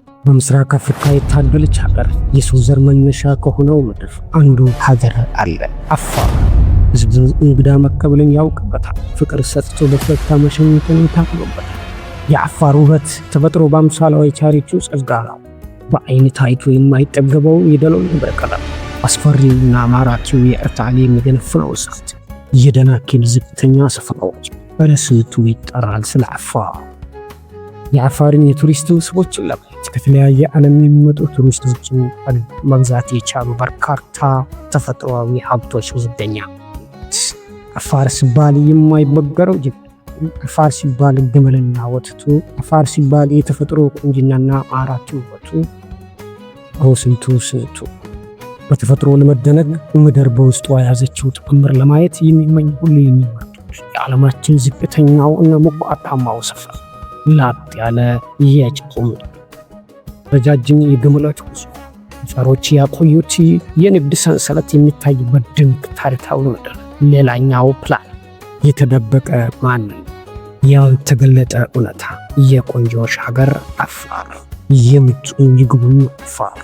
በምስራቅ አፍሪካ የታደለች ሀገር፣ የሰው ዘር መነሻ ከሆነው ምድር አንዱ ሀገር አለ፣ አፋር። ህዝብ እንግዳ መቀበልን ያውቅበታል። ፍቅር ሰጥቶ በፈገግታ መሸኘትን ታምኖበታል። የአፋር ውበት ተፈጥሮ በአምሳሏ የቸረችው ጸጋ ነው። በአይን ታይቶ የማይጠገበው የደሎል ህብረ ቀለም፣ አስፈሪውና ማራኪው የኤርታሌ የሚገነፍለው እሳት፣ የደናኪል ዝቅተኛ ስፍራዎች፣ እረ ስንቱ ይጠራል ስለ አፋር። የአፋርን የቱሪስት መስህቦችን ለማየት ከተለያየ ዓለም የሚመጡ ቱሪስቶችን መግዛት የቻሉ በርካታ ተፈጥሯዊ ሀብቶች መገኛ። አፋር ሲባል የማይበገረው ጀግና፣ አፋር ሲባል ግመልና ወተቱ፣ አፋር ሲባል የተፈጥሮ ቁንጅናና ማራኪ ውበቱ፣ ስንቱ ስንቱ። በተፈጥሮ ለመደነቅ፣ ምድር በውስጧ የያዘችው ተአምር ለማየት የሚመኝ ሁሉ የሚመርጡት የዓለማችን ዝቅተኛው እና ሞቃታማው ስፍራ፣ ላጥ ያለ የጨው ምድር፣ ረጃጅም የግመሎች ጉዞ፣ አፋሮች ያቆዩት የንግድ ሰንሰለት የሚታይበት ድንቅ ታሪካዊ ምድር፣ ሌላኛው ፕላኔት፣ የተደበቀ ማንነት፣ ያልተገለጠ እውነታ፣ የቆንጆዎች ሀገር አፋር። ይምጡ ይግቡ አፋር።